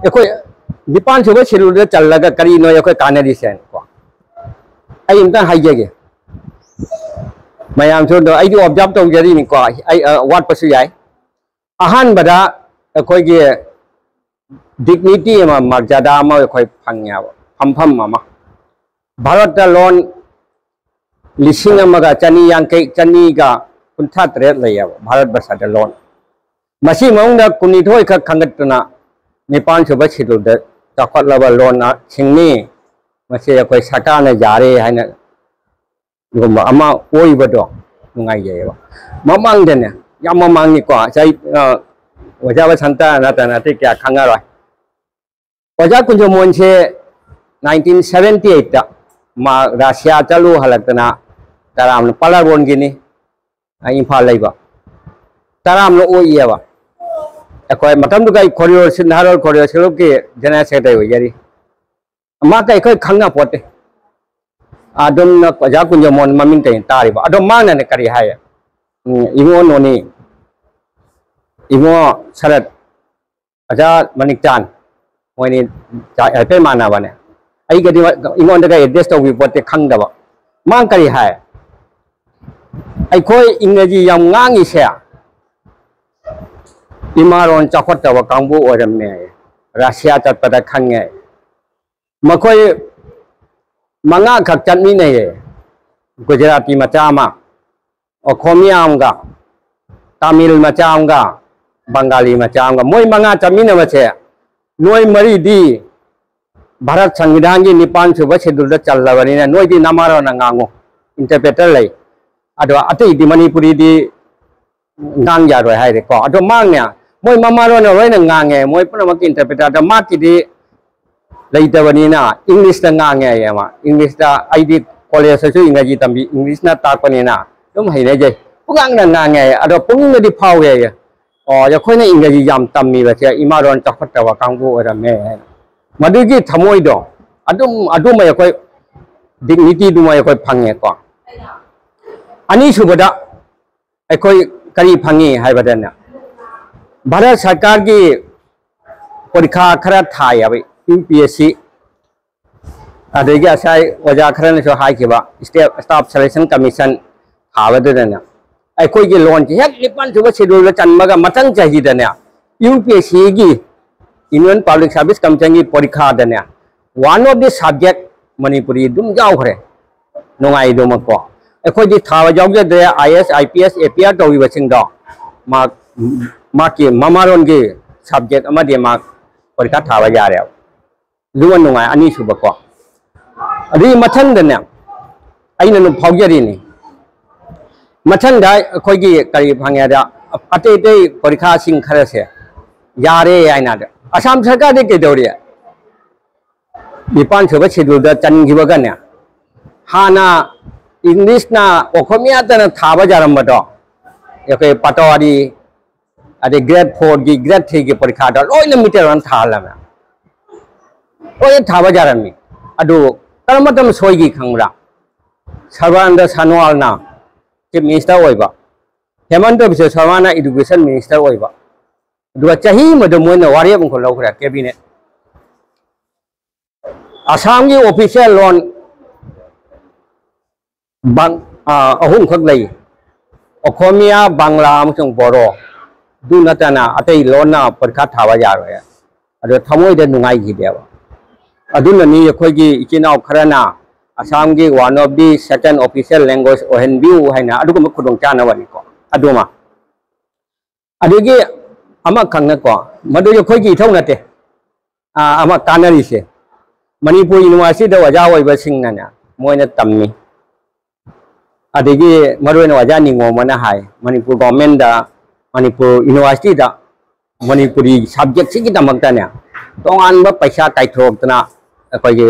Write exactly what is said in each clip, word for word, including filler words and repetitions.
ꯑꯩꯈꯣꯏ ꯅꯤꯄꯥꯟ ꯁꯨꯕ ꯁꯦꯗꯨꯜꯗ ꯆꯜꯂꯒ ꯀꯔꯤꯅꯣ ꯑꯩꯈꯣꯏ ꯀꯥꯟꯅꯔꯤꯁꯦ ꯀꯣ? ꯑꯩ ꯑꯝꯇꯪ ꯍꯥꯏꯖꯒꯦ꯫ ꯃꯌꯥꯝꯁꯨ ꯑꯗꯣ ꯑꯩꯗꯤ ꯑꯣꯕꯖꯥꯔꯕ ꯇꯧꯖꯔꯤꯅꯤꯀꯣ, ꯑꯩ, ꯑ, ꯋꯥꯠꯄꯁꯨ ꯌꯥꯏ꯫ ꯑꯍꯥꯟꯕꯗ ꯑꯩꯈꯣꯏꯒꯤ ꯗꯤꯒꯅꯤꯇꯤ ꯑꯃ, ꯃꯔꯖꯥꯗꯥ ꯑꯃ ꯑꯩꯈꯣꯏ ꯐꯪꯉꯦꯕ, ꯐꯝꯐꯝ ꯑꯃ꯫ ꯚꯥꯔꯠꯇ ꯂꯣꯟ ꯂꯤꯁꯤꯡ ꯑꯃꯒ ꯆꯅꯤ ꯌꯥꯡꯈꯩ, ꯆꯅꯤꯒ ꯀꯨꯟꯊ꯭ꯔꯥ ꯇꯔꯦꯠ ꯂꯩꯌꯦꯕ ꯚꯥꯔꯠ ꯕꯔꯁꯗ ꯂꯣꯟ꯫ ꯃꯁꯤ ꯃꯅꯨꯡꯗ ꯀꯨꯟꯅꯤꯊꯣꯏ ꯈꯛ ꯈꯟꯒꯠꯇꯨꯅ ꯅꯤꯄꯥꯟ ꯁꯨꯕ ꯁꯦꯗꯨꯜꯗ ꯆꯥꯎꯈꯠꯂꯕ ꯂꯣꯟꯅ ꯁꯤꯡꯅꯤ꯫ ꯃꯁꯤ ꯑꯩꯈꯣꯏ ꯁꯔꯀꯥꯔꯅ ꯌꯥꯔꯦ ꯍꯥꯏꯅ ꯒꯨꯝꯕ ꯑꯃ ꯑꯣꯏꯕꯗꯣ ꯅꯨꯡꯉꯥꯏꯖꯩꯌꯦꯕ꯫ ꯃꯃꯥꯡꯗꯅꯦ, ꯌꯥꯝ ꯃꯃꯥꯡꯅꯤꯀꯣ, ꯉꯁꯥꯏ, ꯑ, ꯑꯣꯖꯥ ꯕꯁꯟꯇ ꯅꯠꯇꯅ ꯑꯇꯩ ꯀꯌꯥ ꯈꯪꯉꯔꯣꯏ꯫ ꯑꯣꯖꯥ ꯀꯨꯟꯖꯃꯣꯟꯁꯦ ꯅꯥꯏꯟꯇꯤꯟ ꯁꯚꯦꯟꯇꯤ ꯑꯩꯠꯇ ꯃꯥ ꯔꯁꯤꯌꯥ ꯆꯠꯂꯨ ꯍꯜꯂꯛꯇꯅ ꯇꯔꯥꯝꯅ ꯄꯂꯥꯔꯣꯟꯒꯤꯅꯤ, ꯑ, ꯏꯝꯐꯥꯜ ꯂꯩꯕ꯫ ꯇꯔꯥꯝꯅ ꯑꯣꯛꯏꯌꯦꯕ꯫ ꯑꯩꯈꯣꯏ ꯃꯇꯝꯗꯨꯒ ꯑꯩ ꯈꯣꯔꯤꯌꯣ ꯁꯤ-, ꯅꯍꯥꯔꯣꯜ ꯈꯣꯔꯤꯌꯣ ꯁꯦꯂꯨꯞꯀꯤ ꯖꯦꯅꯔꯦꯜ ꯁꯦꯀ꯭ꯔꯦꯇꯔꯤ ꯑꯣꯏꯖꯔꯤ꯫ ꯃꯥ ꯀꯩ ꯑꯩꯈꯣꯏ ꯈꯪꯅ ꯄꯣꯠꯇꯦ꯫ ꯑꯗꯨꯝꯅ ꯑꯣꯖꯥ ꯀꯨꯟꯖꯃꯣꯟ ꯃꯃꯤꯡ ꯀꯩ ꯇꯥꯔꯤꯕ꯫ ꯑꯗꯣ ꯃꯥꯅꯅꯦ ꯀꯔꯤ ꯍꯥꯏꯌꯦ? ꯎꯝ, ꯏꯉꯣ ꯅꯣꯅꯤ, ꯏꯉꯣ ꯁꯔꯠ, ꯑꯣꯖꯥ ꯃꯅꯤꯛꯆꯥꯟ, ꯃꯣꯏꯅꯤ ꯖꯥ-, ꯍꯥꯏꯐꯦꯠ ꯃꯥꯟꯅꯕꯅꯦ꯫ ꯑꯩꯒꯗꯤ ꯑꯩꯉꯣꯟꯗꯒ ꯑꯦꯗ꯭ꯔꯦꯁ ꯇꯧꯕꯤꯕ ꯄꯣꯠꯇꯤ ꯈꯪꯗꯕ꯫ ꯃꯥ ꯀꯔꯤ ꯍꯥꯏ? ꯑꯩꯈꯣꯏ ꯏꯪꯔꯦꯖꯤ ꯌꯥꯝ ꯉꯥꯡꯉꯤꯁꯦ ꯏꯃꯥꯔꯣꯟ ꯆꯥꯎꯈꯠꯇꯕ ꯀꯥꯡꯕꯨ ꯑꯣꯏꯔꯝꯃꯦ꯫ ꯔꯁꯤꯌꯥ ꯆꯠꯄꯗ ꯈꯪꯉꯦ꯫ ꯃꯈꯣꯏ ꯃꯉꯥꯈꯛ ꯆꯠꯃꯤꯟꯅꯩꯌꯦ꯫ ꯒꯨꯖꯔꯥꯇꯤ ꯃꯆꯥ ꯑꯃ, ꯑꯣꯈꯣꯃꯤꯌꯥ ꯑꯃꯒ, ꯇꯥꯃꯤꯜ ꯃꯆꯥ ꯑꯃꯒ, ꯕꯪꯒꯥꯂꯤ ꯃꯆꯥ ꯑꯃꯒ, ꯃꯣꯏ ꯃꯉꯥ ꯆꯠꯃꯤꯟꯅꯕꯁꯦ, ꯅꯣꯏ ꯃꯔꯤꯗꯤ ꯚꯥꯔꯠ ꯁꯪꯕꯤꯙꯥꯟꯒꯤ ꯅꯤꯄꯥꯟ ꯁꯨꯕ ꯁꯦꯗꯨꯜꯗ ꯆꯜꯂꯕꯅꯤꯅ ꯅꯣꯏꯗꯤ ꯅꯃꯥꯔꯣꯟꯅ ꯉꯥꯡꯉꯨ, ꯏꯟꯇꯔꯄ꯭ꯔꯦꯇꯔ ꯂꯩ꯫ ꯑꯗꯣ ꯑꯇꯩꯗꯤ ꯃꯅꯤꯄꯨꯔꯤꯗꯤ ꯉꯥꯡ ꯌꯥꯔꯣꯏ ꯍꯥꯏꯔꯦꯀꯣ꯫ ꯑꯗꯣ ꯃꯥꯡꯅꯦ, ꯃꯣꯏ ꯃꯃꯥꯂꯣꯟꯅ ꯂꯣꯏꯅ ꯉꯥꯡꯉꯦ, ꯃꯣꯏ ꯄꯨꯝꯅꯃꯛꯀꯤ ꯏꯟꯇꯔꯄ꯭ꯔꯦꯇꯔꯗ ꯃꯥꯀꯤꯗꯤ ꯂꯩꯇꯕꯅꯤꯅ ꯏꯪꯂꯤꯁꯇ ꯉꯥꯡꯉꯦ ꯍꯥꯏꯌꯦ ꯃꯥ꯫ ꯏꯪꯂꯤꯁꯇ ꯑꯩꯗꯤ ꯀꯣꯂꯦꯖꯇꯁꯨ ꯏꯪꯒ꯭ꯔꯥꯖꯤ ꯇꯝꯕꯤ, ꯏꯪꯂꯤꯁꯅ ꯇꯥꯛꯄꯅꯤꯅ ꯑꯗꯨꯝ ꯍꯩꯅꯖꯩ꯫ ꯄꯨꯡꯉꯥꯡꯗ ꯉꯥꯡꯉꯦ ꯍꯥꯏꯌꯦ꯫ ꯑꯗꯣ ꯄꯨꯛꯅꯤꯡꯗꯗꯤ ꯐꯥꯎꯋꯦ ꯍꯥꯏꯌꯦ꯫ ꯑꯣ, ꯑꯩꯈꯣꯏꯅ ꯏꯪꯒ꯭ꯔꯥꯖꯤ ꯌꯥꯝ ꯇꯝꯃꯤꯕꯁꯦ ꯏꯃꯥꯂꯣꯟ ꯆꯥꯎꯈꯠꯇꯕ ꯀꯥꯡꯕꯨ ꯑꯣꯏꯔꯝꯃꯦ ꯍꯥꯏꯅ꯫ ꯃꯗꯨꯒꯤ ꯊꯃꯣꯏꯗꯣ ꯑꯗꯨꯝ, ꯑꯗꯨꯃ ꯑꯩꯈꯣꯏ ꯗꯤꯒꯅꯤꯇꯤꯗꯨꯃ ꯑꯩꯈꯣꯏ ꯐꯪꯉꯦꯀꯣ꯫ ꯑꯅꯤꯁꯨꯕꯗ ꯑꯩꯈꯣꯏ ꯀꯔꯤ ꯐꯪꯉꯤ ꯍꯥꯏꯕꯗꯅꯦ, ꯚꯥꯔꯠ ꯁꯔꯀꯥꯔꯒꯤ ꯄꯔꯤꯈꯥ ꯈꯔ ꯊꯥꯏꯌꯦꯕ, ꯌꯨ ꯄꯤ ꯑꯦꯁ ꯁꯤ, ꯑꯗꯒꯤ ꯉꯁꯥꯏ ꯑꯣꯖꯥ ꯈꯔꯅꯁꯨ ꯍꯥꯏꯈꯤꯕ, ꯁ꯭ꯇꯦꯠ ꯁ꯭ꯇꯥꯐ ꯁꯦꯂꯦꯛꯁꯟ ꯀꯃꯤꯁꯟ ꯊꯥꯕꯗꯨꯗꯅꯦ, ꯑꯩꯈꯣꯏꯒꯤ ꯂꯣꯟꯁꯦ ꯍꯦꯛ ꯅꯤꯄꯥꯟ ꯁꯨꯕ ꯁꯦꯗꯨꯜꯗ ꯆꯟꯕꯒ ꯃꯊꯪ ꯆꯍꯤꯗꯅꯦ, ꯌꯨ ꯄꯤ ꯑꯦꯁ ꯁꯤꯒꯤ, ꯏꯟꯗꯤꯌꯟ ꯄꯕ꯭ꯂꯤꯛ ꯁꯥꯔꯚꯤꯁ ꯀꯃꯤꯁꯟꯒꯤ ꯄꯔꯤꯈꯥꯗꯅꯦ, one of the subject Manipuri ꯑꯗꯨꯝ ꯌꯥꯎꯈ꯭ꯔꯦ꯫ ꯅꯨꯡꯉꯥꯏꯗꯨꯃꯀꯣ, ꯑꯩꯈꯣꯏꯗꯤ ꯊꯥꯕ ꯌꯥꯎꯖꯗ꯭ꯔꯦ꯫ ꯑꯥꯏ ꯑꯦꯁ, ꯑꯥꯏ ꯄꯤ ꯑꯦꯁ ꯑꯦꯄꯤꯌꯔ ꯇꯧꯔꯤꯕꯁꯤꯡꯗꯣ, ꯃꯍꯥꯛ, ꯃꯍꯥꯛꯀꯤ ꯃꯃꯥꯂꯣꯟꯒꯤ ꯁꯕꯖꯦꯛ ꯑꯃꯗꯤ ꯃꯍꯥꯛ ꯄꯔꯤꯈꯥ ꯊꯥꯕ ꯌꯥꯔꯦꯕ꯫ ꯑꯗꯨꯃ ꯅꯨꯡꯉꯥꯏ꯫ ꯑꯅꯤꯁꯨꯕꯀꯣ, ꯑꯗꯨꯒꯤ ꯃꯊꯪꯗꯅꯦ, ꯑꯩꯅ ꯑꯗꯨꯝ ꯐꯥꯎꯖꯔꯤꯅꯤ, ꯃꯊꯪꯗ ꯑꯩꯈꯣꯏꯒꯤ ꯀꯔꯤ ꯐꯪꯉꯦ ꯍꯥꯏꯗ, ꯑꯇꯩ ꯑꯇꯩ ꯄꯔꯤꯈꯥꯁꯤꯡ ꯈꯔꯁꯦ ꯌꯥꯔꯦ ꯍꯥꯏꯅ꯫ ꯑꯁꯥꯝ ꯁꯔꯀꯥꯔꯗꯤ ꯀꯩꯗꯧꯔꯤ? ꯅꯤꯄꯥꯟ ꯁꯨꯕ ꯁꯦꯗꯨꯜꯗ ꯆꯟꯈꯤꯕꯒꯅꯦ, ꯍꯥꯟꯅ ꯏꯪꯂꯤꯁꯅ, ꯑꯣꯈꯣꯃꯤꯌꯥꯇꯅ ꯊꯥꯕ ꯌꯥꯔꯝꯕꯗꯣ, ꯑꯩꯈꯣꯏ ꯄꯇꯋꯥꯔꯤ, ꯑꯗꯩ ꯒ꯭ꯔꯦꯗ ꯐꯣꯔꯒꯤ, ꯒ꯭ꯔꯦꯗ ꯊ꯭ꯔꯤꯒꯤ ꯄꯔꯤꯈꯥꯗ ꯂꯣꯏꯅ ꯃꯤꯇꯩꯂꯣꯟ ꯊꯥꯍꯜꯂꯝꯃꯦ꯫ ꯂꯣꯏꯅ ꯊꯥꯕ ꯌꯥꯔꯝꯃꯤ꯫ ꯑꯗꯨ ꯀꯔꯝꯕ ꯃꯇꯝ ꯁꯣꯏꯈꯤ ꯈꯪꯕ꯭ꯔꯥ? ꯁꯔꯕꯥꯅꯟꯗ ꯁꯥꯅꯣꯋꯥꯜꯅ ꯆꯤꯐ ꯃꯤꯅꯤꯁꯇꯔ ꯑꯣꯏꯕ, ꯍꯦꯃꯟꯇ ꯕꯤꯁ꯭ꯋ ꯁꯔꯃꯥꯅ ꯏꯗꯨꯀꯦꯁꯟ ꯃꯤꯅꯤꯁꯇꯔ ꯑꯣꯏꯕ, ꯑꯗꯨꯒ ꯆꯍꯤ ꯑꯃꯗ ꯃꯣꯏꯅ ꯋꯥꯔꯦꯞ ꯑꯃꯈꯛ ꯂꯧꯈ꯭ꯔꯦ ꯀꯦꯕꯤꯅꯦꯠ꯫ ꯑꯁꯥꯝꯒꯤ ꯑꯣꯐꯤꯁꯤꯌꯦꯜ ꯂꯣꯟ ꯕꯪ-, ꯑ, ꯑꯍꯨꯝꯈꯛ ꯂꯩ: ꯑꯣꯈꯣꯃꯤꯌꯥ, ꯕꯪꯂꯥ ꯑꯃꯁꯨꯡ ꯕꯣꯔꯣ꯫ ꯑꯗꯨ ꯅꯠꯇꯅ ꯑꯇꯩ ꯂꯣꯟꯅ ꯄꯔꯤꯈꯥ ꯊꯥꯕ ꯌꯥꯔꯣꯏ꯫ ꯑꯗꯣ ꯊꯃꯣꯏꯗ ꯅꯨꯡꯉꯥꯏꯈꯤꯗꯦꯕ꯫ ꯑꯗꯨꯅꯅꯤ ꯑꯩꯈꯣꯏꯒꯤ ꯏꯆꯤꯟ ꯏꯅꯥꯎ ꯈꯔꯅ ꯑꯁꯥꯝꯒꯤ one of the second official language ꯑꯣꯏꯍꯟꯕꯤꯌꯨ ꯍꯥꯏꯅ ꯑꯗꯨꯒꯨꯝꯕ ꯈꯨꯗꯣꯡꯆꯥꯅꯕꯅꯤꯀꯣ꯫ ꯑꯗꯨꯃ꯫ ꯑꯗꯒꯤ ꯑꯃꯈꯛꯅꯀꯣ, ꯃꯗꯨꯗꯤ ꯑꯩꯈꯣꯏꯒꯤ ꯏꯊꯧ ꯅꯠꯇꯦ꯫ ꯑꯥ, ꯑꯃ ꯀꯥꯟꯅꯔꯤꯁꯦ, ꯃꯅꯤꯄꯨꯔ ꯌꯨꯅꯤꯚꯔꯁꯤꯇꯤꯗ ꯑꯣꯖꯥ ꯑꯣꯏꯕꯁꯤꯡꯅꯅꯦ, ꯃꯣꯏꯅ ꯇꯝꯃꯤ꯫ ꯑꯗꯒꯤ ꯃꯔꯨꯑꯣꯏꯅ ꯑꯣꯖꯥ ꯅꯤꯉꯣꯝꯕꯅ ꯍꯥꯏ, ꯃꯅꯤꯄꯨꯔ ꯒꯣꯔꯃꯦꯟꯗ, ꯃꯅꯤꯄꯨꯔ ꯌꯨꯅꯤꯚꯔꯁꯤꯇꯤꯗ ꯃꯅꯤꯄꯨꯔꯤ ꯁꯕꯖꯦꯛꯁꯤꯒꯤꯗꯃꯛꯇꯅꯦ, ꯇꯣꯉꯥꯟꯕ ꯄꯩꯁꯥ ꯀꯥꯏꯊꯣꯛꯇꯅ ꯑꯩꯈꯣꯏꯒꯤ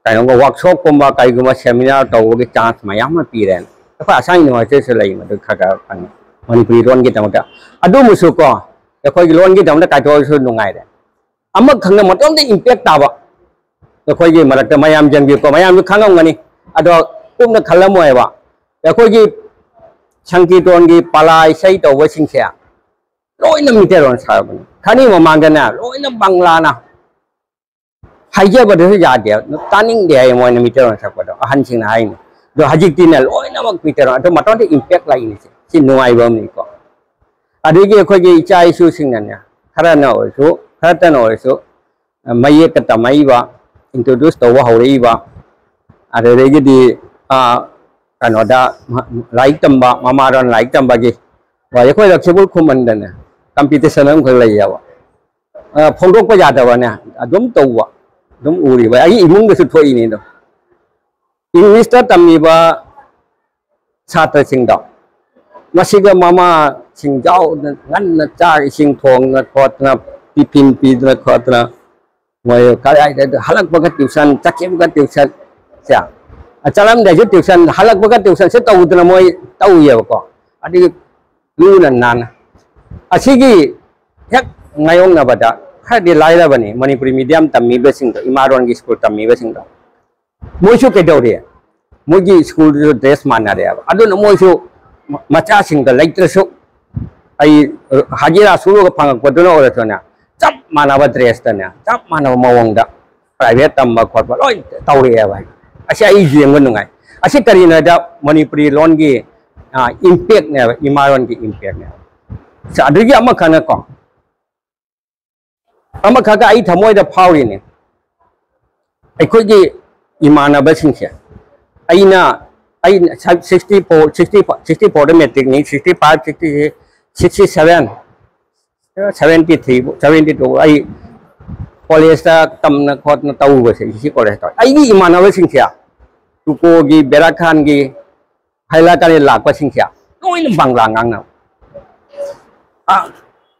ꯀꯩꯅꯣꯒ, ꯋꯥꯔꯛꯁꯣꯞꯀꯨꯝꯕ ꯀꯩꯒꯨꯝꯕ ꯁꯦꯃꯤꯅꯥꯔ ꯇꯧꯕꯒꯤ ꯆꯥꯟꯁ ꯃꯌꯥꯝ ꯑꯃ ꯄꯤꯔꯦꯅ꯫ ꯑꯩꯈꯣꯏ ꯑꯁꯥꯝ ꯌꯨꯅꯤꯚꯔꯁꯤꯇꯤꯁꯨ ꯂꯩ, ꯃꯗꯨ ꯈꯔ ꯈꯔ ꯐꯪꯉꯤ ꯃꯅꯤꯄꯨꯔꯤ ꯂꯣꯟꯒꯤꯗꯃꯛꯇ꯫ ꯑꯗꯨꯃꯁꯨ ꯀꯣ, ꯑꯩꯈꯣꯏꯒꯤ ꯂꯣꯟꯒꯤꯗꯃꯛꯇ ꯀꯥꯏꯊꯣꯛꯑꯁꯨ ꯅꯨꯡꯉꯥꯏꯔꯦ꯫ ꯑꯃꯈꯛꯅ ꯃꯇꯣꯝꯇ ꯏꯝꯄꯦꯛ ꯇꯥꯕ, ꯑꯩꯈꯣꯏꯒꯤ ꯃꯔꯛꯇ ꯃꯌꯥꯝ ꯌꯦꯡꯕꯤꯌꯨꯀꯣ, ꯃꯌꯥꯝꯁꯨ ꯈꯪꯉꯝꯒꯅꯤ꯫ ꯑꯗꯣ ꯀꯨꯞꯅ ꯈꯜꯂꯝꯃꯣꯏꯕ꯫ ꯑꯩꯈꯣꯏꯒꯤ ꯁꯪꯀꯤꯔꯇꯣꯟꯒꯤ ꯄꯂꯥ ꯏꯁꯩ ꯇꯧꯕꯁꯤꯡꯁꯦ, ꯂꯣꯏꯅ ꯃꯤꯇꯩꯔꯣꯟ ꯁꯥꯔꯕꯅꯤ꯫ ꯈꯔꯅꯤ ꯃꯃꯥꯡꯗꯅꯦ ꯂꯣꯏꯅ ꯕꯪꯂꯥꯅ꯫ ꯍꯥꯏꯖꯕꯗꯁꯨ ꯌꯥꯗꯦ, ꯇꯥꯅꯤꯡꯗꯦ ꯍꯥꯏꯌꯦ ꯃꯣꯏꯅ ꯃꯤꯇꯩꯔꯣꯟ ꯁꯛꯄꯗꯣ, ꯑꯍꯟꯁꯤꯡꯅ ꯍꯥꯏꯅꯤ꯫ ꯑꯗꯣ ꯍꯧꯖꯤꯛꯇꯤꯅꯦ ꯂꯣꯏꯅꯃꯛ ꯃꯤꯇꯩꯔꯣꯟ, ꯑꯗꯣ ꯃꯇꯣꯟꯗ ꯏꯝꯄꯦꯛ ꯂꯥꯛꯏꯅꯤꯁꯦ꯫ ꯁꯤ ꯅꯨꯡꯉꯥꯏꯕ ꯑꯃꯅꯤꯀꯣ꯫ ꯑꯗꯒꯤ ꯑꯩꯈꯣꯏꯒꯤ ꯏꯆꯥ ꯏꯁꯨꯁꯤꯡꯅꯅꯦ, ꯈꯔꯅ ꯑꯣꯏꯔꯁꯨ, ꯈꯔꯇꯅ ꯑꯣꯏꯔꯁꯨ, ꯃꯌꯦꯛꯀ ꯇꯝꯃꯛꯏꯕ, ꯏꯟꯇ꯭ꯔꯣꯗ꯭ꯌꯨꯁ ꯇꯧꯕ ꯍꯧꯔꯛꯏꯕ, ꯑꯗꯨꯗꯒꯤꯗꯤ, ꯑ, ꯀꯩꯅꯣꯗ, ꯃ-, ꯂꯥꯏꯔꯤꯛ ꯇꯝꯕ, ꯃꯃꯥꯔꯣꯟ ꯂꯥꯏꯔꯤꯛ ꯇꯝꯕꯒꯤ, ꯍꯣꯏ, ꯑꯩꯈꯣꯏ ꯂꯛꯈꯤꯕꯨ ꯈꯨꯃꯟꯗꯅꯦ ꯀꯝꯄꯤꯇꯤꯁꯟ ꯑꯃꯈꯛ ꯂꯩꯌꯦꯕ꯫ ꯑ, ꯐꯣꯡꯗꯣꯛꯄ ꯌꯥꯗꯕꯅꯦ, ꯑꯗꯨꯝ ꯇꯧꯕ, ꯑꯗꯨꯝ ꯎꯔꯤꯕ꯫ ꯑꯩ ꯏꯃꯨꯡꯗꯁꯨ ꯊꯣꯛꯏꯅꯦ ꯑꯗꯣ꯫ ꯏꯪꯂꯤꯁꯇ ꯇꯝꯃꯤꯕ ꯁꯥꯇ꯭ꯔꯁꯤꯡꯗꯣ, ꯃꯁꯤꯒ ꯃꯃꯥꯁꯤꯡ ꯌꯥꯎꯗꯅ ꯉꯟꯅ ꯆꯥꯛ ꯏꯁꯤꯡ ꯊꯣꯡꯗꯅ ꯈꯣꯠꯇꯅ, ꯇꯤꯐꯤꯟ ꯄꯤꯗꯅ ꯈꯣꯠꯇꯅ, ꯃꯣꯏ ꯀꯗꯥꯏꯗ ꯍꯜꯂꯛꯄꯒ ꯇ꯭ꯌꯨꯁꯟ, ꯆꯠꯈꯤꯕꯒ ꯇ꯭ꯌꯨꯁꯟ, ꯁꯦ, ꯆꯠꯂꯝꯗꯥꯏꯁꯨ ꯇ꯭ꯌꯨꯁꯟ, ꯍꯜꯂꯛꯄꯒ ꯇ꯭ꯌꯨꯁꯟꯁꯦ ꯇꯧꯗꯅ ꯃꯣꯏ ꯇꯧꯏꯌꯦꯕꯀꯣ꯫ ꯑꯗꯨꯒꯤ ꯂꯨꯅ ꯅꯥꯟꯅ꯫ ꯑꯁꯤꯒꯤ ꯍꯦꯛ ꯉꯥꯏꯌꯣꯛꯅꯕꯗ ꯈꯔꯗꯤ ꯂꯥꯏꯔꯕꯅꯤ ꯃꯅꯤꯄꯨꯔꯤ ꯃꯤꯗꯤꯌꯝ ꯇꯝꯃꯤꯕꯁꯤꯡꯗꯣ, ꯏꯃꯥꯔꯣꯟꯒꯤ ꯁ꯭ꯀꯨꯜ ꯇꯝꯃꯤꯕꯁꯤꯡꯗꯣ꯫ ꯃꯣꯏꯁꯨ ꯀꯩꯗꯧꯔꯤ? ꯃꯣꯏꯒꯤ ꯁ꯭ꯀꯨꯜꯗꯨꯁꯨ ꯗ꯭ꯔꯦꯁ ꯃꯥꯟꯅꯔꯦꯕ꯫ ꯑꯗꯨꯅ ꯃꯣꯏꯁꯨ ꯃ-, ꯃꯆꯥꯁꯤꯡꯗ ꯂꯩꯇ꯭ꯔꯁꯨ, ꯑꯩ ꯍꯖꯤꯔꯥ ꯁꯨꯔꯒ ꯐꯪꯉꯛꯄꯗꯨꯅ ꯑꯣꯏꯔꯁꯨꯅꯦ, ꯆꯞ ꯃꯥꯟꯅꯕ ꯗ꯭ꯔꯦꯁꯇꯅꯦ, ꯆꯞ ꯃꯥꯟꯅꯕ ꯃꯑꯣꯡꯗ ꯄ꯭ꯔꯥꯏꯚꯦꯠ ꯇꯝꯕ ꯈꯣꯠꯄ ꯂꯣꯏ ꯇꯧꯔꯛꯑꯦꯕ꯫ ꯑꯁꯤ ꯑꯩ ꯌꯦꯡꯕ ꯅꯨꯡꯉꯥꯏ꯫ ꯑꯁꯤ ꯀꯔꯤꯅꯣ ꯍꯥꯏꯗ ꯃꯅꯤꯄꯨꯔꯤ ꯂꯣꯟꯒꯤ, ꯑ, ꯏꯝꯄꯦꯛꯅꯦꯕ, ꯏꯃꯥꯔꯣꯟꯒꯤ ꯏꯝꯄꯦꯛꯅꯦꯕ꯫ ꯑꯁ, ꯑꯗꯨꯒꯤ ꯑꯃꯈꯛꯅꯀꯣ, ꯑꯃꯈꯛꯀ ꯑꯩ ꯊꯃꯣꯏꯗ ꯐꯥꯎꯔꯤꯅꯦ꯫ ꯑꯩꯈꯣꯏꯒꯤ ꯏꯃꯥꯟꯅꯕꯁꯤꯡꯁꯦ, ꯑꯩꯅ, ꯑꯩꯅ sixty four, sixty four, sixty fourꯗ ꯃꯦꯇ꯭ꯔꯤꯛꯅꯤ, sixty five, sixty six, sixty seven, seventy three, seventy two ꯑꯩ ꯀꯣꯂꯦꯖꯇ ꯇꯝꯅ ꯈꯣꯠꯅ ꯇꯧꯔꯨꯕꯁꯦ, ꯁꯤ ꯀꯣꯂꯦꯖꯇ ꯑꯩꯒꯤ ꯏꯃꯥꯟꯅꯕꯁꯤꯡꯁꯦ ꯇꯨꯀꯣꯒꯤ, ꯕꯦꯔꯥ ꯈꯥꯟꯒꯤ, ꯍꯥꯏꯂꯥꯀꯥꯟꯗ ꯂꯥꯛꯄꯁꯤꯡꯁꯦ ꯂꯣꯏꯅ ꯕꯪꯂꯥ ꯉꯥꯡꯅꯕ꯫ ꯑ,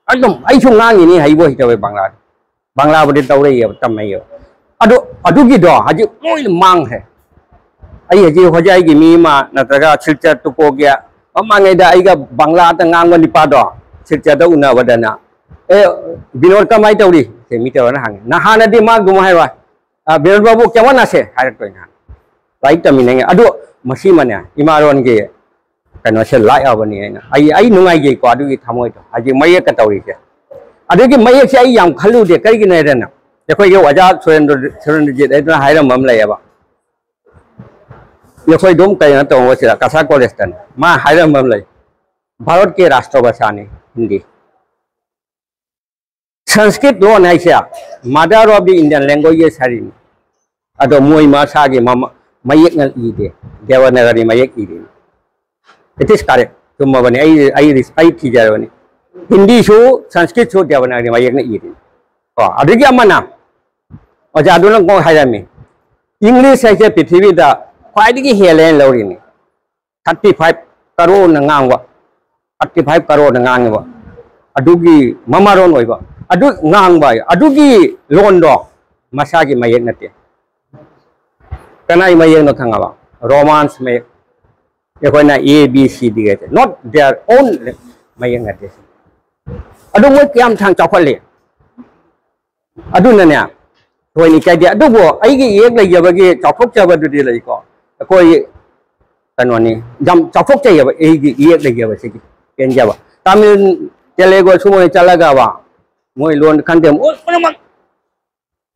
ꯑꯗꯨꯝ ꯑꯩꯁꯨ ꯉꯥꯡꯉꯤꯅꯤ, ꯍꯩꯕꯨ ꯍꯩꯇꯕ ꯕꯪꯂꯥꯗꯤ꯫ ꯕꯪꯂꯥꯕꯨꯗꯤ ꯇꯧꯔꯛꯏꯑꯕ, ꯇꯝꯃꯛꯏꯑꯕ꯫ ꯑꯗꯣ ꯑꯗꯨꯒꯤꯗꯣ ꯍꯧꯖꯤꯛ ꯂꯣꯏꯅ ꯃꯥꯡꯈ꯭ꯔꯦ꯫ ꯑꯩ ꯍꯧꯖꯤꯛ ꯍꯣꯖꯥꯏꯒꯤ ꯃꯤ ꯑꯃ ꯅꯠꯇ꯭ꯔꯒ ꯁꯤꯜꯆꯔ ꯇꯨꯀꯣꯒꯤ ꯃꯃꯥꯡꯉꯩꯗ ꯑꯩꯒ ꯕꯪꯂꯥꯗ ꯉꯥꯡꯕ ꯅꯤꯄꯥꯗꯣ ꯁꯤꯜꯆꯔꯗ ꯎꯅꯕꯗꯅ, "ꯑꯦ, ꯕꯤꯅꯣꯗ ꯀꯃꯥꯏꯅ ꯇꯧꯔꯤ?" ꯁꯦ ꯃꯤ ꯇꯧꯔꯅ ꯍꯪꯉꯤ꯫ ꯅꯍꯥꯟꯅꯗꯤ ꯃꯥ ꯑꯗꯨꯝ ꯍꯥꯏꯔꯣꯏ, "ꯑ, ꯕꯤꯅꯣꯗ ꯕꯥꯕꯨ ꯀꯌꯥꯃ ꯅꯥꯁꯦ?" ꯍꯥꯏꯔꯛꯇꯣꯏꯅꯦ꯫ ꯂꯥꯏꯔꯤꯛ ꯇꯝꯃꯤꯟꯅꯉꯩ꯫ ꯑꯗꯣ ꯃꯁꯤꯃꯅꯦ, ꯏꯃꯥꯔꯣꯟꯒꯤ ꯀꯩꯅꯣꯁꯦ ꯂꯥꯛꯑꯕꯅꯤ ꯍꯥꯏꯅ ꯑꯩ ꯑꯩ ꯅꯨꯡꯉꯥꯏꯖꯩꯀꯣ ꯑꯗꯨꯒꯤ ꯊꯃꯣꯏꯗꯣ ꯍꯧꯖꯤꯛ ꯃꯌꯦꯛꯀ ꯇꯧꯔꯤꯁꯦ꯫ ꯑꯗꯨꯒꯤ ꯃꯌꯦꯛꯁꯦ ꯑꯩ ꯌꯥꯝ ꯈꯜꯂꯨꯗꯦ꯫ ꯀꯔꯤꯒꯤꯅꯣ ꯍꯥꯏꯗꯅ ꯑꯩꯈꯣꯏꯒꯤ ꯑꯣꯖꯥ ꯁꯨꯔꯦꯟꯗ꯭ꯔ ꯁꯨꯔꯦꯟꯗ꯭ꯔꯖꯤꯠ ꯍꯥꯏꯗꯅ ꯍꯥꯏꯔꯝꯕ ꯑꯃ ꯂꯩꯌꯦꯕ꯫ ꯑꯩꯈꯣꯏ ꯑꯗꯨꯝ ꯀꯩꯅꯣ ꯇꯧꯕꯁꯤꯗ ꯀꯁꯥ ꯀꯣꯂꯦꯖꯇꯅꯦ ꯃꯥ ꯍꯥꯏꯔꯝꯕ ꯑꯃ ꯂꯩ꯫ ꯚꯥꯔꯠꯀꯤ ꯔꯥꯁꯇ꯭ꯔ ꯚꯥꯁꯥꯅꯤ ꯍꯤꯟꯗꯤ꯫ ꯁꯪꯁꯀ꯭ꯔꯤꯠ ꯂꯣꯟ ꯍꯥꯏꯁꯦ mother of the Indian languages ꯍꯥꯏꯔꯤꯅꯤ꯫ ꯑꯗꯣ ꯃꯣꯏ ꯃꯁꯥꯒꯤ ꯃꯃ- ꯃꯌꯦꯛꯅ ꯏꯗꯦ꯫ ꯗꯦꯕꯅꯒꯔꯤ ꯃꯌꯦꯛ ꯏꯔꯤꯅꯤ꯫ It is correct. ꯆꯨꯝꯃꯕꯅꯤ꯫ ꯑꯩ ꯑꯩ ꯑꯩ ꯊꯤꯖꯔꯕꯅꯤ꯫ ꯍꯤꯟꯗꯤꯁꯨ ꯁꯪꯁꯀ꯭ꯔꯤꯠꯁꯨ ꯗꯦꯕꯅꯒꯔꯤ ꯃꯌꯦꯛꯅ ꯏꯔꯤꯅꯤ꯫ ꯀꯣ ꯑꯗꯨꯒꯤ ꯑꯃꯅ ꯑꯣꯖꯥꯗꯨꯅ ꯀꯣ ꯍꯥꯏꯔꯝꯃꯤ꯫ ꯏꯪꯂꯤꯁ ꯍꯥꯏꯁꯦ ꯄ꯭ꯔꯤꯊꯤꯕꯤꯗ ꯈ꯭ꯋꯥꯏꯗꯒꯤ ꯍꯦꯜꯂꯦꯅ ꯂꯧꯔꯤꯅꯤ꯫ Thirty five crore ꯉꯥꯡꯕ꯫ Thirty five crore ꯉꯥꯡꯉꯤꯕ꯫ ꯑꯗꯨꯒꯤ ꯃꯃꯥꯔꯣꯟ ꯑꯣꯏꯕ꯫ ꯑꯗꯨ ꯉꯥꯡꯕ ꯑꯗꯨꯒꯤ ꯂꯣꯟꯗꯣ ꯃꯁꯥꯒꯤ ꯃꯌꯦꯛ ꯅꯠꯇꯦ꯫ ꯀꯅꯥꯏ ꯃꯌꯦꯛꯅꯣ ꯈꯪꯉꯕ? ꯔꯣꯃꯥꯟꯁ ꯃꯌꯦꯛ꯫ ꯑꯩꯈꯣꯏꯅ ꯑꯦ ꯕꯤ ꯁꯤ ꯗꯤ ꯍꯥꯏꯁꯦ not their own ꯃꯌꯦꯛ ꯅꯠꯇꯦ꯫ ꯑꯗꯨ ꯃꯣꯏ ꯀꯌꯥꯝ ꯊꯥꯡ ꯆꯥꯎꯈꯠꯂꯤ꯫ ꯑꯗꯨꯅꯅꯦ ꯊꯣꯏꯅ ꯏꯀꯥꯏꯗꯦ꯫ ꯑꯗꯨꯕꯨ ꯑꯩꯒꯤ ꯏꯌꯦꯛ ꯂꯩꯖꯕꯒꯤ ꯆꯥꯎꯊꯣꯛꯆꯕꯗꯨꯗꯤ ꯂꯩꯀꯣ꯫ ꯑꯩꯈꯣꯏ ꯀꯩꯅꯣꯅꯤ, ꯌꯥꯝ ꯆꯥꯎꯊꯣꯛꯆꯩꯑꯕ ꯑꯩꯒꯤ ꯏꯌꯦꯛ ꯂꯩꯖꯕꯁꯤꯒꯤ ꯄꯦꯟꯖꯕ꯫ ꯇꯥꯃꯤꯜ, ꯇꯦꯂꯦꯒꯨ ꯁꯨꯝ ꯑꯣꯏꯅ ꯆꯠꯂꯒꯕ ꯃꯣꯏ ꯂꯣꯟ ꯈꯪꯗꯦ꯫ ꯃꯣꯏ ꯄꯨꯝꯅꯃꯛ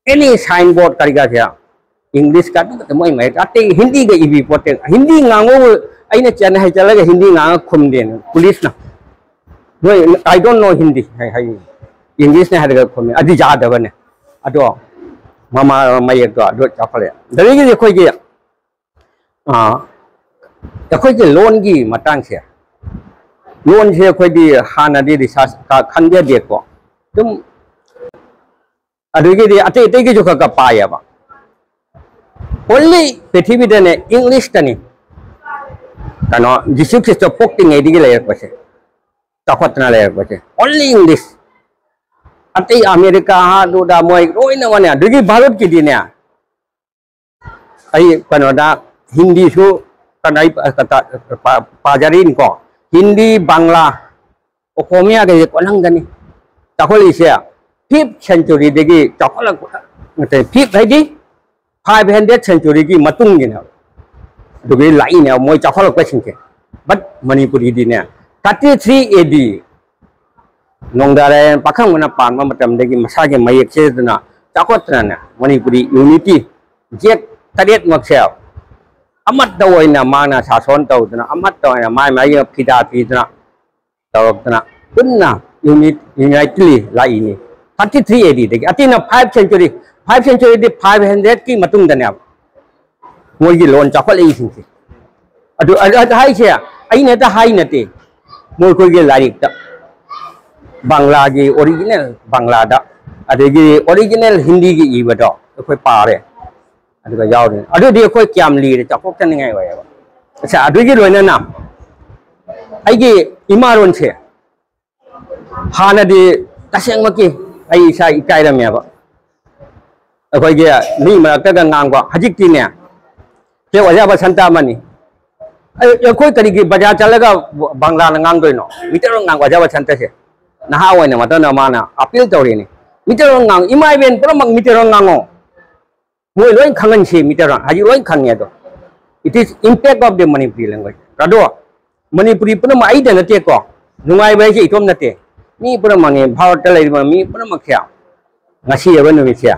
ꯑꯦꯅꯤ ꯁꯥꯏꯟ ꯕꯣꯔꯗ ꯀꯔꯤ ꯀꯔꯥꯁꯦ ꯏꯪꯂꯤꯁꯀ ꯑꯗꯨ ꯈꯛꯇ ꯃꯣꯏ ꯃꯌꯦꯛ ꯑꯇꯩ ꯍꯤꯟꯗꯤꯒ ꯏꯕꯤ ꯄꯣꯠꯇꯦ꯫ ꯍꯤꯟꯗꯤ ꯉꯥꯡꯕꯕꯨ ꯑꯩꯅ ꯆꯦꯟꯅ ꯍꯥꯏ ꯆꯠꯂꯒ ꯍꯤꯟꯗꯤ ꯉꯥꯡꯉ ꯈꯨꯝꯗꯦꯅ ꯄꯨꯂꯤꯁꯅ꯫ ꯅꯣꯏ "I don't know Hindi" ꯍꯥꯏ ꯍꯥꯏ꯫ ꯏꯪꯂꯤꯁꯅꯦ ꯍꯥꯏꯔꯒ ꯈꯨꯝꯃꯦ꯫ ꯑꯗꯨ ꯌꯥꯗꯕꯅꯦ꯫ ꯑꯗꯣ ꯃꯃꯥ ꯃꯌꯦꯛꯇꯣ ꯑꯗꯨ ꯆꯥꯎꯈꯠꯂꯛꯑꯦ꯫ ꯑꯗꯒꯤꯗꯤ ꯑꯩꯈꯣꯏꯒꯤ ꯑꯥ, ꯑꯩꯈꯣꯏꯒꯤ ꯂꯣꯟꯒꯤ ꯃꯇꯥꯡꯁꯦ, ꯂꯣꯟꯁꯦ ꯑꯩꯈꯣꯏꯗꯤ ꯍꯥꯟꯅꯗꯤ ꯔꯤꯁꯥꯔꯁ ꯈꯪꯖꯗꯦꯀꯣ꯫ ꯑꯗꯨꯝ ꯑꯗꯨꯒꯤꯗꯤ ꯑꯇꯩ ꯑꯇꯩꯒꯤꯁꯨ ꯈꯔ ꯈꯔ ꯄꯥꯏꯌꯦꯕ꯫ ꯑꯣꯟꯂꯤ ꯄ꯭ꯔꯤꯊꯤꯕꯤꯗꯅꯦ ꯏꯪꯂꯤꯁꯇꯅꯤ ꯀꯩꯅꯣ ꯖꯤꯁꯨ ꯈ꯭ꯔꯤꯁꯇ ꯄꯣꯛꯇ꯭ꯔꯤꯉꯩꯗꯒꯤ ꯂꯩꯔꯛꯄꯁꯦ, ꯆꯥꯎꯈꯠꯇꯅ ꯂꯩꯔꯛꯄꯁꯦ ꯑꯣꯟꯂꯤ ꯏꯪꯂꯤꯁ꯫ ꯑꯇꯩ ꯑꯃꯦꯔꯤꯀꯥ ꯑꯗꯨꯗ ꯃꯣꯏ ꯂꯣꯏꯅꯃꯛꯅꯦ꯫ ꯑꯗꯨꯒꯤ ꯚꯥꯔꯠꯀꯤꯗꯤꯅꯦ ꯑꯩ ꯀꯩꯅꯣꯗ ꯍꯤꯟꯗꯤꯁꯨ ꯀꯩꯅꯣ ꯑꯩ ꯄꯥꯖꯔꯤꯅꯤꯀꯣ꯫ ꯍꯤꯟꯗꯤ, ꯕꯪꯂꯥ, ꯑꯣꯈꯣꯃꯤꯌꯥꯒꯩꯁꯦ ꯀꯣꯟꯍꯪꯒꯅꯤ꯫ ꯆꯥꯎꯈꯠꯂꯛꯏꯁꯦ ꯐꯤꯐ ꯁꯦꯟꯆꯨꯔꯤꯗꯒꯤ ꯆꯥꯎꯈꯠꯂꯛꯄ ꯅꯠꯇꯦ, ꯐꯤꯐ ꯍꯥꯏꯗꯤ ꯐꯥꯏꯚ ꯍꯟꯗ꯭ꯔꯦꯠ ꯁꯦꯟꯆꯨꯔꯤꯒꯤ ꯃꯇꯨꯡꯒꯤꯅꯦꯕ꯫ ꯑꯗꯨꯒꯤ ꯂꯥꯛꯏꯅꯦꯕ ꯃꯣꯏ ꯆꯥꯎꯈꯠꯂꯛꯄꯁꯤꯡꯁꯦ꯫ But ꯃꯅꯤꯄꯨꯔꯤꯗꯤꯅꯦ, thirty three A D ꯅꯣꯡꯗꯥꯔꯥꯌꯟ ꯄꯥꯈꯪꯕꯅ ꯄꯥꯟꯕ ꯃꯇꯝꯗꯒꯤ ꯃꯁꯥꯒꯤ ꯃꯌꯦꯛ ꯁꯦꯗꯨꯅ ꯆꯥꯎꯈꯠꯇꯅꯅꯦ, ꯃꯅꯤꯄꯨꯔꯤ unity ꯖꯦꯛ ꯇꯔꯦꯠꯃꯛꯁꯦ ꯑꯃꯠꯇ ꯑꯣꯏꯅ ꯃꯥꯅ ꯁꯥꯁꯣꯟ ꯇꯧꯗꯅ, ꯑꯃꯠꯇ ꯑꯣꯏꯅ ꯃꯥꯏ ꯃꯥꯏꯒꯤ ꯐꯤꯗꯥ ꯊꯤꯗꯅ ꯇꯧꯔꯛꯇꯅ ꯄꯨꯟꯅ unit, unitedly ꯂꯥꯛꯏꯅꯤ꯫ Thirty three A D ꯗꯒꯤ, ꯑꯇꯩꯅ five century, five century ꯗꯤ five hundred ꯀꯤ ꯃꯇꯨꯡꯗꯅꯦꯕ ꯃꯣꯏꯒꯤ ꯂꯣꯟ ꯆꯥꯎꯈꯠꯂꯛꯏꯁꯤꯡꯁꯦ꯫ ꯑꯗꯨ, ꯑꯗꯨ, ꯑꯗꯨ ꯍꯥꯏꯁꯦ ꯑꯩꯅ ꯍꯦꯛꯇ ꯍꯥꯏ ꯅꯠꯇꯦ, ꯃꯣꯏꯈꯣꯏꯒꯤ ꯂꯥꯏꯔꯤꯛꯇ, ꯕꯪꯂꯥꯒꯤ original ꯕꯪꯂꯥꯗ, ꯑꯗꯒꯤ original ꯍꯤꯟꯗꯤꯒꯤ ꯏꯕꯗꯣ ꯑꯩꯈꯣꯏ ꯄꯥꯔꯦ꯫ ꯑꯗꯨꯒ ꯌꯥꯎꯔꯤꯅꯤ꯫ ꯑꯗꯨꯗꯤ ꯑꯩꯈꯣꯏ ꯀꯌꯥꯝ ꯂꯤꯔꯦ, ꯆꯥꯎꯊꯣꯛꯆꯅꯤꯡꯉꯥꯏ ꯑꯣꯏꯌꯦꯕ꯫ ꯑꯁ, ꯑꯗꯨꯒꯤ ꯂꯣꯏꯅꯅ ꯑꯩꯒꯤ ꯏꯃꯥꯔꯣꯟꯁꯦ ꯍꯥꯟꯅꯗꯤ ꯇꯁꯦꯡꯃꯛꯀꯤ ꯑꯩ ꯏꯁꯥ ꯏꯀꯥꯏꯔꯝꯃꯦꯕ꯫ ꯑꯩꯈꯣꯏꯒꯤ ꯃꯤ ꯃꯔꯛꯇꯒ ꯉꯥꯡꯕ, ꯍꯧꯖꯤꯛꯇꯤꯅꯦ, ꯁꯦ ꯑꯣꯖꯥ ꯕꯁꯟꯇ ꯑꯃꯅꯤ꯫ ꯑꯩ, ꯑꯩꯈꯣꯏ ꯀꯔꯤꯒꯤ ꯕꯖꯥꯔ ꯆꯠꯂꯒ ꯕꯪꯂꯥꯅ ꯉꯥꯡꯗꯣꯏꯅꯣ? ꯃꯤꯇꯩꯔꯣꯟ ꯉꯥꯡꯕ ꯑꯣꯖꯥ ꯕꯁꯟꯇꯁꯦ꯫ ꯅꯍꯥ ꯑꯣꯏꯅ ꯃꯇꯝꯗ ꯃꯥꯅ ꯑꯄꯤꯜ ꯇꯧꯔꯤꯅꯤ꯫ ꯃꯤꯇꯩꯔꯣꯟ ꯉꯥꯡ, ꯏꯃꯥ ꯏꯕꯦꯟ ꯄꯨꯝꯅꯃꯛ ꯃꯤꯇꯩꯔꯣꯟ ꯉꯥꯡꯉꯣ꯫ ꯃꯣꯏ ꯂꯣꯏ ꯈꯪꯍꯟꯁꯤ, ꯃꯤꯇꯩꯔꯣꯟ ꯍꯧꯖꯤꯛ ꯂꯣꯏ ꯈꯪꯉꯦ ꯑꯗꯣ꯫ It is impact of the Manipuri language꯫ ꯑꯗꯣ ꯃꯅꯤꯄꯨꯔꯤ ꯄꯨꯝꯅꯃꯛ ꯑꯩꯗ ꯅꯠꯇꯦꯀꯣ, ꯅꯨꯡꯉꯥꯏꯕ ꯍꯥꯏꯁꯦ ꯏꯇꯣꯝ ꯅꯠꯇꯦ, ꯃꯤ ꯄꯨꯝꯅꯃꯛꯅꯤ꯫ ꯚꯥꯔꯠꯇ ꯂꯩꯔꯤꯕ ꯃꯤ ꯄꯨꯝꯅꯃꯛꯁꯦ ꯉꯁꯤ ꯍꯥꯏꯕ ꯅꯨꯃꯤꯠꯁꯦ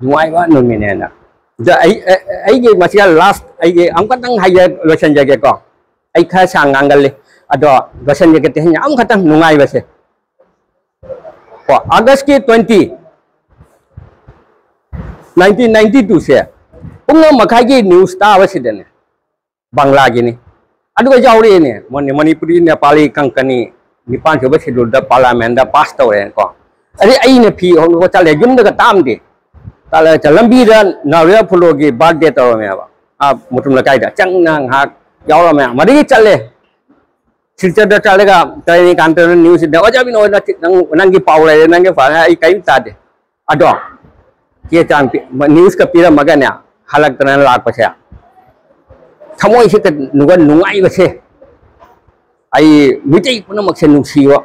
ꯅꯨꯡꯉꯥꯏꯕ ꯅꯨꯃꯤꯠꯅꯦꯅ꯫ ꯑꯗ ꯑꯩ, ꯑꯩ, ꯑꯩꯒꯤ ꯃꯁꯤꯗ last ꯑꯩꯒꯤ ꯑꯃꯨꯛꯈꯛꯇꯪ ꯍꯥꯏꯖ-, ꯂꯣꯏꯁꯤꯟꯖꯒꯦꯀꯣ꯫ ꯑꯩ ꯈꯔ ꯁꯥꯡ ꯉꯥꯡꯒꯜꯂꯤ, ꯑꯗꯣ ꯂꯣꯏꯁꯤꯟꯖꯒꯦ꯫ ꯇꯦꯟꯁꯟ ꯑꯃꯈꯛꯇꯪ ꯅꯨꯡꯉꯥꯏꯕꯁꯦ꯫ ꯀꯣ, August ꯀꯤ twenty, nineteen ninety two ꯁꯦ ꯄꯨꯡ ꯑꯃ ꯃꯈꯥꯏꯒꯤ news ꯇꯥꯕꯁꯤꯗꯅꯦ, ꯕꯪꯂꯥꯒꯤꯅꯤ꯫ ꯑꯗꯨꯒ ꯌꯥꯎꯔꯛꯑꯦꯅꯦ, ꯃꯅꯤ-, ꯃꯅꯤꯄꯨꯔꯤ, ꯅꯦꯄꯥꯂꯤ, ꯀꯪꯀꯅꯤ, ꯅꯤꯄꯥꯟ ꯁꯨꯕ schedule ꯗ parliament ꯗ pass ꯇꯧꯔꯦꯅꯀꯣ꯫ ꯑꯗꯩ ꯑꯩꯅ ꯐꯤ ꯍꯣꯡꯗꯣꯛꯄ ꯆꯠꯂꯦ, ꯌꯨꯝꯗꯒ ꯇꯥꯛꯑꯝꯗꯦ꯫ ꯆꯠꯂꯦ, ꯆꯠ-, ꯂꯝꯕꯤꯗ ꯅꯥꯎꯔꯦꯝ ꯐꯨꯂꯣꯒꯤ birthday ꯇꯧꯔꯝꯃꯦꯕ, ꯑꯥ, ꯃꯨꯇꯨꯝ ꯂꯩꯀꯥꯏꯗ꯫ ꯆꯪꯅ ꯉꯥꯏꯍꯥꯛ ꯌꯥꯎꯔꯝꯃꯦ, ꯃꯗꯒꯤ ꯆꯠꯂꯦ꯫ ꯁꯤꯜꯆꯔꯗ ꯆꯠꯂꯒ ꯇꯔꯥꯅꯤꯀꯥꯟꯇꯅ news ꯗ, "ꯑꯣꯖꯥ ꯕꯤꯅꯣꯏ, ꯅꯪ, ꯅꯪꯒꯤ ꯄꯥꯎ ꯂꯩꯔꯦ, ꯅꯪꯒꯤ ꯄꯥꯎ", ꯑꯩ ꯀꯔꯤꯝ ꯇꯥꯗꯦ꯫ ꯑꯗꯣ ꯆꯦ ꯆꯥꯡ ꯄꯤ-, news ꯀ ꯄꯤꯔꯝꯃꯒꯅꯦ, ꯍꯜꯂꯛꯇꯅ ꯂꯥꯛꯄꯁꯦ, ꯊꯃꯣꯏꯁꯦ ꯀ-, ꯅꯨꯡꯉꯥꯏꯕꯁꯦ, ꯑꯩ ꯃꯤꯇꯩ ꯄꯨꯝꯅꯃꯛꯁꯦ ꯅꯨꯡꯁꯤꯕ꯫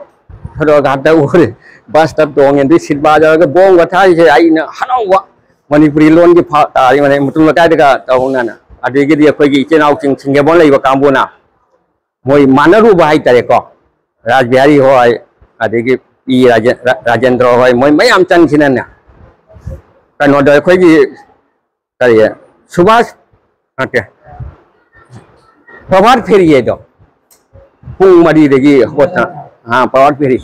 ꯐꯣꯇꯣꯒ꯭ꯔꯥꯐꯇ ꯎꯔꯦ, bus ꯇ ꯇꯣꯡꯉꯦ, ꯑꯗꯨꯏ ꯁꯤꯠ ꯕꯥꯖꯥꯔꯒ ꯕꯣꯝꯒ ꯊꯥꯔꯤꯁꯦ, ꯑꯩꯅ ꯍꯔꯥꯎꯕ꯫ ꯃꯅꯤꯄꯨꯔꯤ ꯂꯣꯟꯒꯤ ꯐꯥ-, ꯇꯥꯔꯤ ꯃꯇꯨꯡ ꯂꯩꯀꯥꯏꯗꯒ ꯇꯧꯅꯅ, ꯑꯗꯒꯤꯗꯤ ꯑꯩꯈꯣꯏꯒꯤ ꯏꯆꯤꯜ ꯏꯅꯥꯎꯁꯤꯡ ꯁꯤꯡꯖꯃꯩ ꯂꯩꯕ ꯀꯥꯡꯕꯨꯅ ꯃꯣꯏ ꯃꯥꯟꯅꯔꯨꯕ ꯍꯥꯏꯇꯥꯔꯦꯀꯣ, ꯔꯥꯖ ꯕꯤꯍꯥꯔꯤ ꯍꯣꯏ, ꯑꯗꯒꯤ ꯄꯤ ꯔꯥꯖꯦ-, ꯔꯥ-, ꯔꯥꯖꯦꯟꯗ꯭ꯔ ꯍꯣꯏ, ꯃꯣꯏ ꯃꯌꯥꯝ ꯆꯪꯁꯤꯅꯅꯦ, ꯀꯩꯅꯣꯗ ꯑꯩꯈꯣꯏꯒꯤ ꯀꯔꯤ, ꯁꯨꯚꯥꯁ ꯅꯠꯇꯦ, ꯄ꯭ꯔꯚꯥꯠ ꯐꯦꯔꯤ ꯍꯥꯏꯗꯣ, ꯄꯨꯡ ꯃꯔꯤꯗꯒꯤ ꯍꯧꯒꯠꯇꯅ, ꯑꯥ, ꯄ꯭ꯔꯚꯥꯠ ꯐꯦꯔꯤ,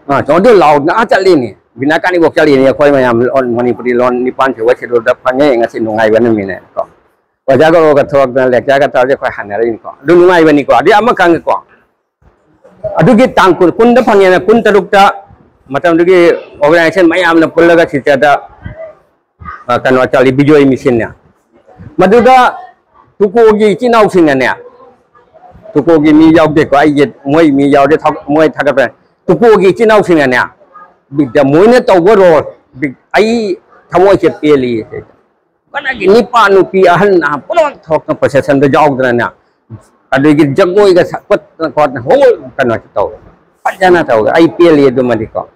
ꯑꯥ, ꯑꯗꯨ ꯂꯥꯎꯗꯅ ꯑꯥ ꯆꯠꯂꯤꯅꯤ, ꯕꯤꯅꯥ ꯀꯥꯅꯤꯐꯥꯎ ꯆꯠꯂꯤꯅꯤ꯫ ꯑꯩꯈꯣꯏ ꯃꯌꯥꯝ ꯂꯣꯟ, ꯃꯅꯤꯄꯨꯔꯤ ꯂꯣꯟ ꯅꯤꯄꯥꯟ ꯁꯨꯕ ꯁꯦꯗꯨꯜꯗ ꯐꯪꯉꯦ꯫ ꯉꯁꯤ ꯅꯨꯡꯉꯥꯏꯕ ꯅꯨꯃꯤꯠꯅꯦ ꯀꯣ꯫ ꯑꯣꯖꯥ ꯒꯧꯔꯣꯒ ꯊꯣꯛꯂꯛꯇꯅ lecture ꯒ ꯇꯧꯔꯗꯤ ꯑꯩꯈꯣꯏ ꯍꯟꯅꯔꯛꯏꯅꯤꯀꯣ꯫ ꯑꯗꯨ ꯅꯨꯡꯉꯥꯏꯕꯅꯤꯀꯣ꯫ ꯑꯗꯨꯗꯤ ꯑꯃ ꯈꯪꯉꯦꯀꯣ꯫ ꯑꯗꯨꯒꯤ ꯇꯥꯡ ꯀꯨꯟ, ꯀꯨꯟꯗ ꯐꯪꯉꯦꯅ, ꯀꯨꯟ ꯇꯔꯨꯛꯇ ꯃꯇꯝꯗꯨꯒꯤ organization ꯃꯌꯥꯝꯅ ꯄꯨꯜꯂꯒ ꯁꯤꯜꯆꯔꯗ, ꯑ, ꯀꯩꯅꯣ ꯆꯠꯂꯤ, ꯕꯤꯖꯣꯏ ꯃꯤꯁꯤꯟꯅ꯫ ꯃꯗꯨꯗ ꯇꯨꯀꯣꯒꯤ ꯏꯆꯤꯟ ꯏꯅꯥꯎꯁꯤꯡꯅꯅꯦ, ꯇꯨꯀꯣꯒꯤ ꯃꯤ ꯌꯥꯎꯗꯦꯀꯣ, ꯑꯩꯒꯤ, ꯃꯣꯏ ꯃꯤ ꯌꯥꯎꯗꯦ, ꯊꯥꯒ-, ꯃꯣꯏ ꯊꯥꯒꯠꯄ꯫ ꯇꯨꯀꯣꯒꯤ ꯏꯆꯤꯟ ꯏꯅꯥꯎꯁꯤꯡꯅꯅꯦ, ꯕꯤꯛꯇ ꯃꯣꯏꯅ ꯇꯧꯕ role, ꯕꯤꯛ-, ꯑꯩ ꯊꯃꯣꯏꯁꯦ ꯄꯦꯜꯂꯤ꯫ ꯀꯅꯥꯒꯤ ꯅꯤꯄꯥ ꯅꯨꯄꯤ ꯑꯍꯟ ꯅꯍꯥ ꯄꯨꯝꯅꯃꯛ ꯊꯣꯛꯇꯅ procession ꯗ ꯌꯥꯎꯗꯅꯅꯦ, ꯑꯗꯒꯤ ꯖꯒꯣꯏꯒ ꯁꯛꯄꯠꯇꯅ ꯈꯣꯠꯇꯅ whole ꯀꯩꯅꯣꯁꯤ ꯇꯧꯋꯦ, ꯐꯖꯅ ꯇꯧꯋꯦ꯫ ꯑꯩ ꯄꯦꯜꯂꯤ ꯑꯗꯨꯃꯗꯤꯀꯣ꯫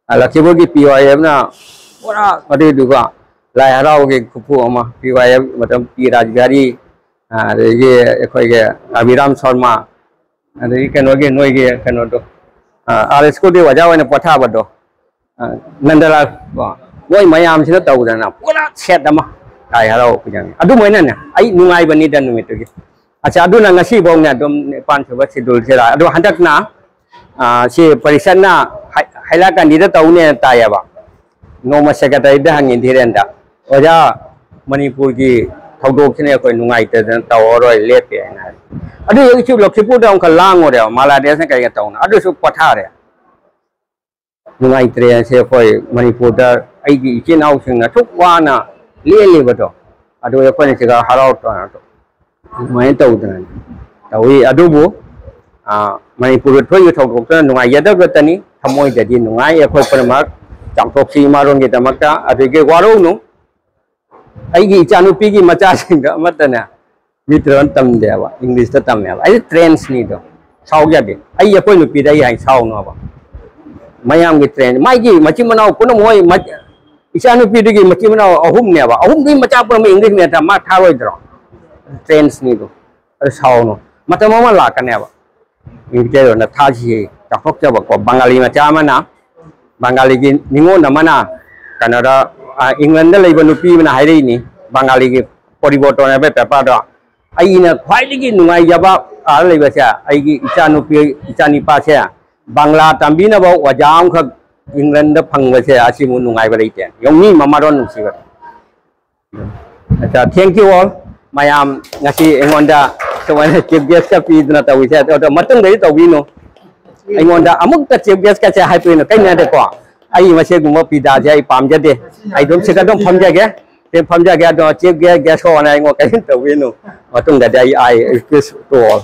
ꯑ, ꯂꯛꯈꯤꯄꯨꯔꯒꯤ ꯄꯤ ꯋꯥꯏ ꯑꯦꯐꯅ ꯄꯨꯔꯥ ꯑꯗꯨꯏꯗꯨꯒ ꯂꯥꯏ ꯍꯔꯥꯎꯒꯤ ꯈꯨꯄꯨ ꯑꯃ, ꯄꯤ ꯋꯥꯏ ꯑꯦꯐ ꯃꯇꯝ ꯄꯤ ꯔꯥꯖꯕꯤꯍꯥꯔꯤ, ꯑ, ꯑꯗꯒꯤ ꯑꯩꯈꯣꯏꯒꯤ ꯑꯕꯤꯔꯥꯝ ꯁꯔꯃ, ꯑꯗꯒꯤ ꯀꯩꯅꯣꯒꯤ, ꯅꯣꯏꯒꯤ ꯀꯩꯅꯣꯗꯣ, ꯑ, ꯑꯥꯔ ꯁ꯭ꯀꯨꯜꯗꯤ ꯑꯣꯖꯥ ꯑꯣꯏꯅ ꯄꯣꯊꯥꯕꯗꯣ, ꯑ, ꯅꯟꯗꯂꯥꯜ ꯀꯣ, ꯃꯣꯏ ꯃꯌꯥꯝꯁꯤꯅ ꯇꯧꯗꯅ ꯄꯨꯔꯥ set ꯑꯃ ꯂꯥꯏ ꯍꯔꯥꯎ ꯀꯨꯏꯗꯪꯉꯦ꯫ ꯑꯗꯨꯃꯥꯏꯅꯅꯦ ꯑꯩ ꯅꯨꯡꯉꯥꯏꯕꯅꯤꯗ ꯅꯨꯃꯤꯠꯇꯨꯒꯤ꯫ ꯑꯆꯥ, ꯑꯗꯨꯅ ꯉꯁꯤꯐꯥꯎꯅꯦ ꯑꯗꯨꯝ ꯅꯤꯄꯥꯟ ꯁꯨꯕ ꯁꯦꯗꯨꯜꯁꯤꯗ꯫ ꯑꯗꯣ ꯍꯟꯗꯛꯅ, ꯑ, ꯁꯤ ꯄꯔꯤꯁꯠꯅ ꯍꯥꯏ-, ꯍꯥꯏꯂꯥꯀꯥꯟꯗꯤꯗ ꯇꯧꯅꯦꯅ ꯇꯥꯏꯌꯦꯕ꯫ ꯅꯣꯡꯃ ꯁꯦꯀ꯭ꯔꯦꯇꯔꯤꯗ ꯍꯪꯉꯤ ꯙꯤꯔꯦꯟꯗ, "ꯑꯣꯖꯥ, ꯃꯅꯤꯄꯨꯔꯒꯤ ꯊꯧꯗꯣꯛꯁꯤꯅ ꯑꯩꯈꯣꯏ ꯅꯨꯡꯉꯥꯏꯇꯗꯅ ꯇꯧꯔꯔꯣꯏ, ꯂꯦꯞꯄꯦ" ꯍꯥꯏꯅ ꯍꯥꯏ꯫ ꯑꯗꯨ ꯍꯧꯖꯤꯛꯁꯨ ꯂꯛꯈꯤꯄꯨꯔꯗ ꯑꯃꯨꯛꯀ ꯂꯥꯡꯉꯨꯔꯦꯕ, ꯃꯥꯂꯥꯗꯦꯁꯅ ꯀꯩꯒ ꯇꯧꯅ, ꯑꯗꯨꯁꯨ ꯄꯣꯊꯥꯔꯦ꯫ ꯅꯨꯡꯉꯥꯏꯇ꯭ꯔꯦ꯫ ꯁꯦ ꯑꯩꯈꯣꯏ ꯃꯅꯤꯄꯨꯔꯗ ꯑꯩꯒꯤ ꯏꯆꯤꯟ ꯏꯅꯥꯎꯁꯤꯡꯅ ꯑꯁꯨꯛ ꯋꯥꯅ ꯂꯦꯜꯂꯤꯕꯗꯣ, ꯑꯗꯨ ꯑꯩꯈꯣꯏꯅ ꯁꯤꯗ ꯍꯔꯥꯎ ꯇꯧꯅ ꯑꯗꯨꯃꯥꯏꯅ ꯇꯧꯗꯅ ꯇꯧꯏ꯫ ꯑꯗꯨꯕꯨ, ꯑ, ꯃꯅꯤꯄꯨꯔꯗ ꯊꯣꯛꯏꯕ ꯊꯧꯗꯣꯛꯇꯨꯅ ꯅꯨꯡꯉꯥꯏꯖꯗꯕꯇꯅꯤ, ꯊꯃꯣꯏꯗꯗꯤ ꯅꯨꯡꯉꯥꯏ꯫ ꯑꯩꯈꯣꯏ ꯄꯨꯝꯅꯃꯛ ꯆꯥꯎꯊꯣꯛꯁꯤ ꯏꯃꯥꯂꯣꯟꯒꯤꯗꯃꯛꯇ꯫ ꯑꯗꯒꯤ ꯋꯥꯔꯧꯅꯨ, ꯑꯩꯒꯤ ꯏꯆꯥꯅꯨꯄꯤꯒꯤ ꯃꯆꯥꯁꯤꯡꯗꯣ ꯑꯃꯠꯇꯅꯦ ꯃꯤꯇ꯭ꯔꯣꯟ ꯇꯝꯗꯦꯕ, ꯏꯪꯂꯤꯁꯇ ꯇꯝꯃꯦꯕ꯫ ꯑꯩ ꯇ꯭ꯔꯦꯟꯁꯅꯤꯗꯣ, ꯁꯥꯎ ꯌꯥꯗꯦ꯫ ꯑꯩ ꯑꯩꯈꯣꯏ ꯅꯨꯄꯤꯗ ꯑꯩ ꯍꯥꯏ ꯁꯥꯎꯅꯣꯕ꯫ ꯃꯌꯥꯝꯒꯤ ꯇ꯭ꯔꯦꯟ, ꯃꯥꯒꯤ ꯃꯆꯤꯟ ꯃꯅꯥꯎ ꯄꯨꯝꯅꯃꯛ ꯃꯣꯏ ꯃ-, ꯏꯆꯥꯅꯨꯄꯤꯗꯨꯒꯤ ꯃꯆꯤꯟ ꯃꯅꯥꯎ ꯑꯍꯨꯝꯅꯦꯕ, ꯑꯍꯨꯝꯗꯨꯒꯤ ꯃꯆꯥ ꯄꯨꯝꯅꯃꯛ ꯏꯪꯂꯤꯁ ꯃꯦꯗꯤꯌꯝꯗ ꯃꯥ ꯊꯥꯔꯣꯏꯗ꯭ꯔꯣ? ꯇ꯭ꯔꯦꯟꯁꯅꯤꯗꯣ꯫ ꯑꯗꯨ ꯁꯥꯎꯅꯨ꯫ ꯃꯇꯝ ꯑꯃ ꯂꯥꯛꯀꯅꯦꯕ, ꯏꯪꯂꯤꯁꯇ ꯊꯥꯁꯤ ꯆꯥꯎꯊꯣꯛꯆꯕꯀꯣ, ꯕꯪꯒꯥꯂꯤ ꯃꯆꯥ ꯑꯃꯅ, ꯕꯪꯒꯥꯂꯤꯒꯤ ꯅꯤꯉꯣꯜ ꯑꯃꯅ ꯀꯩꯅꯣꯗ, ꯑ, ꯏꯪꯂꯦꯟꯗ ꯂꯩꯕ ꯅꯨꯄꯤ ꯑꯃꯅ ꯍꯥꯏꯔꯛꯏꯅꯤ, ꯕꯪꯒꯥꯂꯤꯒꯤ ꯄꯣꯔꯤꯕꯣꯇꯣꯟ ꯍꯥꯏꯕ ꯄꯦꯄꯔꯗꯣ, "ꯑꯩꯅ ꯈ꯭ꯋꯥꯏꯗꯒꯤ ꯅꯨꯡꯉꯥꯏꯖꯕ ꯑꯥꯗ ꯂꯩꯕꯁꯦ, ꯑꯩꯒꯤ ꯏꯆꯥꯅꯨꯄꯤ, ꯏꯆꯥꯅꯤꯄꯥꯁꯦ ꯕꯪꯒ꯭ꯂꯥ ꯇꯝꯕꯤꯅꯕ ꯑꯣꯖꯥ ꯑꯃꯈꯛ ꯏꯪꯂꯦꯟꯗ ꯐꯪꯕꯁꯦ, ꯑꯁꯤꯃꯨꯛ ꯅꯨꯡꯉꯥꯏꯕ ꯂꯩꯇꯦ꯫ ꯌꯦꯡꯉꯨ, ꯃꯤ ꯃꯃꯥꯂꯣꯟ ꯅꯨꯡꯁꯤꯕ"꯫ ꯑꯆꯥ, thank you all꯫ ꯃꯌꯥꯝ ꯉꯁꯤ ꯑꯩꯉꯣꯟꯗ ꯁꯨꯃꯥꯏꯅ ꯆꯤꯐ ꯒꯦꯁꯀ ꯄꯤꯗꯅ ꯇꯧꯔꯤꯁꯦ, ꯑꯗꯣ ꯃꯇꯨꯡꯗꯗꯤ ꯇꯧꯕꯤꯅꯨ꯫ ꯑꯩꯉꯣꯟꯗ ꯑꯃꯨꯛꯇ ꯆꯤꯐ ꯒꯦꯁꯀꯁꯦ ꯍꯥꯏꯗꯣꯏꯅꯣ, ꯀꯩꯅꯣꯗꯀꯣ, ꯑꯩ ꯃꯁꯤꯒꯨꯝꯕ ꯄꯤꯗꯥꯁꯦ ꯑꯩ ꯄꯥꯝꯖꯗꯦ꯫ ꯑꯩ ꯑꯗꯨꯝ ꯁꯤꯗ ꯑꯗꯨꯝ ꯐꯝꯖꯒꯦ, ꯁꯤ ꯐꯝꯖꯒꯦ꯫ ꯑꯗꯣ ꯆꯤꯐ ꯒꯦꯁ, ꯒꯦꯁ ꯍꯣꯅ ꯑꯩꯉꯣꯟꯗ ꯀꯔꯤꯝ ꯇꯧꯕꯤꯅꯨ꯫ ꯃꯇꯨꯡꯗꯗꯤ ꯑꯩ, I request to all꯫